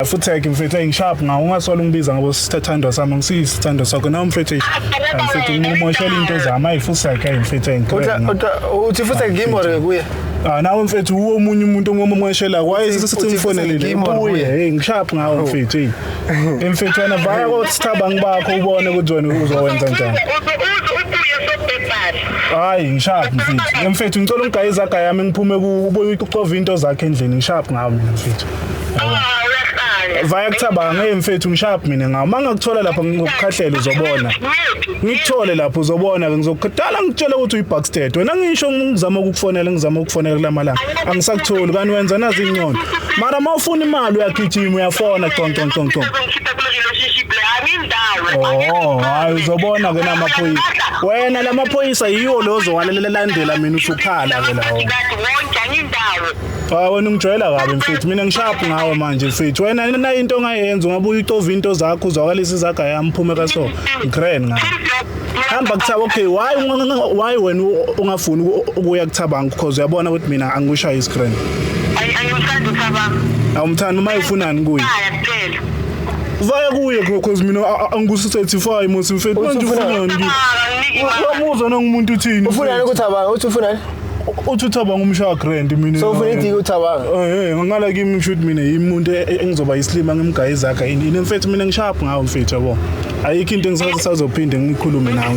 Futhi like mfethu, ngisharp ngawo, ungaswala ungibiza ngabo sithandwa sami, ngisiyisithandwa sakho nawe mfethu. Mfethu, ngimoshela into zami, ayi futhi like, ayi mfethu, Uthi futhi kimi or kuye? Ah, nawe mfethu, uwo omunye umuntu omomoshela waye sesimfonelile kuye. Hey, ngisharp ngawo mfethu, hey mfethu, wena vaya kothaba ngibakho ubone ukuthi wena uzowenza njani. Hayi, ngisharp mfethu. Mfethu, ngicela ungigaye izaga yami, ngiphume ku ubuye ucova into zakhe endlini. Ngisharp ngawo mina mfethu. Vaya kuThabanga, hey mfethu, ngisharp mina ngawo. Mangakuthola lapha ngikukhahlela, uzobona. Ngikuthole lapho, uzobona ke. Ngizokudala ngitshela ukuthi uyi-bastard wena. Ngisho ngizama ukukufonela, ngizama ukukufonela kulamalanga, angisakutholi. Kanti wenza nazi incono, mara uma ufuna imali uyagijima, uyafona ton ton ton ton. Oh hayi, uzobona ke namaphoyisa wena, lamaphoyisa yiwo lo ozowalelandela mina usukhala ke lawo. Cha, wena ungijwayela kabi mfethu. Mina ngisharp ngawe manje mfethu. Wena na into ongayenza, ungabuya ucova into zakho, uzwakalisa izaga yami, uphume kaso grand ngawe. Hamba kuThaba. Okay, why wena ungafuni ukuya kuThabanga? Because uyabona ukuthi mina angikushaya iscreen. Angimthandi uThabanga. Awumthandi? Uma ufunani kuye? Kuphela. Vaya kuye, because mina angiku-certify mos mfethu. Manje ufunani kuye? Uyamuzwa nangumuntu uthini? Ufunani kuThabanga? Uthi ufunani? Uthi uThabanga umshaya grand mina. So ufuna idiki uThabanga? Eh, ngala kimi ngisho ukuthi mina yimuntu engizoba isilima, ngimgaye izakha ini mfethu. Mina ngisharp ngawo mfethu, yabo. Ayikho into engisazophinde ngikhulume nawe.